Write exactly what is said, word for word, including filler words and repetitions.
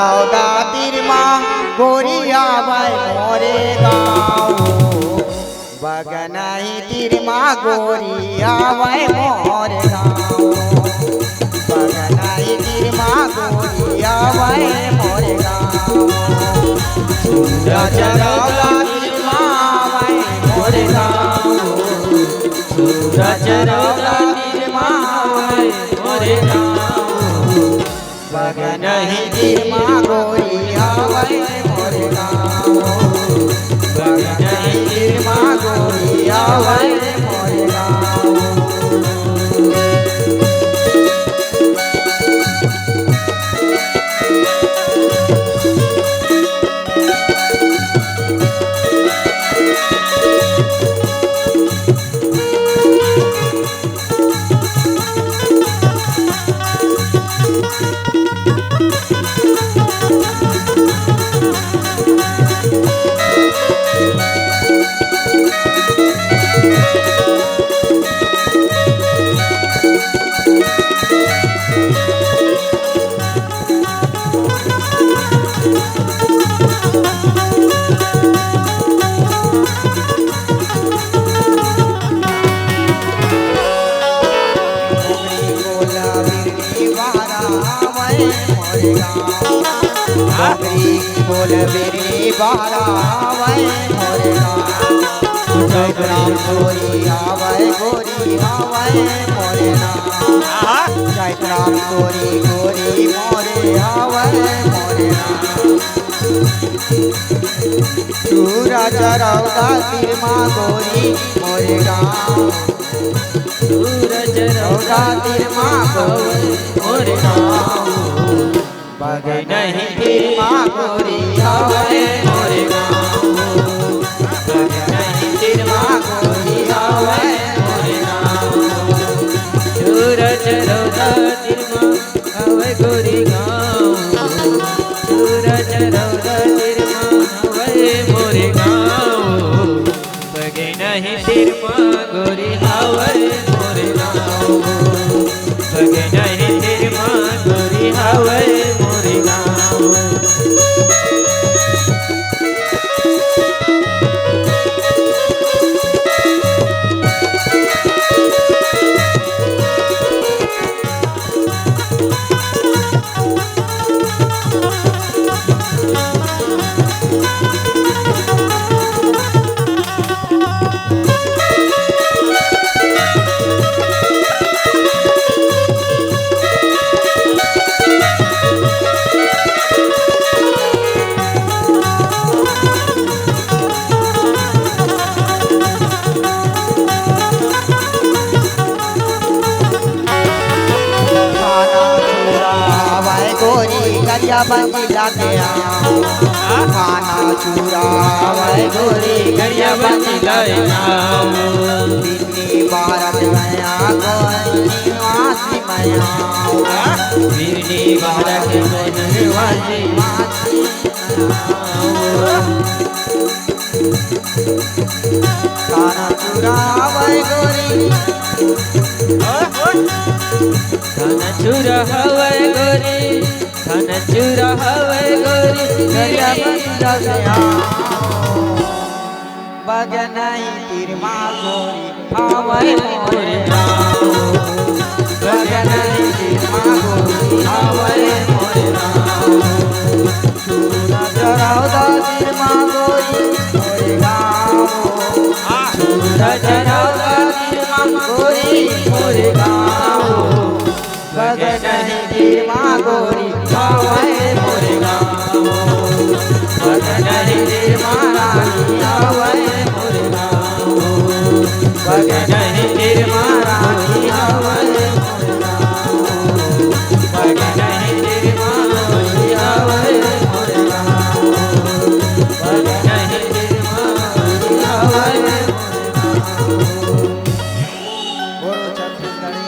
रौदा तीर मा गोरी आवय मोरे गाँव। बगनही तीर मा गोरी आवय मोरे गाँव। बगनही तीर मा गोरी आवय मोरे गाँव। सूरज रौदा तीर मा आवय मोरे गाँव। सूरज रौदा तीर मा आवय मोरे गाँव। बगनही तीर मा गोरी आवय मोरे गाँव। बगनही तीर मा गोरी आवय मोरे गाँव। बोल बिरनी बारा आवय मोरे गाँव। जय राम गोरी आवय गोरी आवय मोरे गाँव। जय राम गोरी गोरी मोरे आवय मोरे गाँव। सूरज रौदा तीर मा गोरी मोरे गाँव। सूरज रौदा तीर मा गोरी मोरे गाँव। बगनही तीर मा गोरी आवय मोरे गाँव। बगनही तीर मा गोरी आवय मोरे गाँव। सूरज रौदा तीर मा आवय गोरी गाँव। सूरज रौदा तीर मा आवय मोरे गाँव। बगनही तीर मा गोरी आवय मोरे गाँव। बगनही तीर मा गोरी आवय मोरे गाँव। खाना चूरा आवय गोरी गरियाबंद जिला के आम। खाना चूरा आवय गोरी गरियाबंद जिला के आम। बिरनी भारत मया गोरी निवासी मया। बिरनी भारत मया निवासी मया। खाना चूरा आवय गोरी। खाना चूरा हवय गोरी। खाना चूरा हवय गोरी। गरियाबंद से आओ। बगनही तीर मा गोरी आवय मोरे गाँव। बगनही तीर मा गोरी आवय मोरे गाँव। सूरज रौदा तीर मा गोरी मोरे गाँव। सूरज रौदा तीर मा गोरी मोरे गाँव।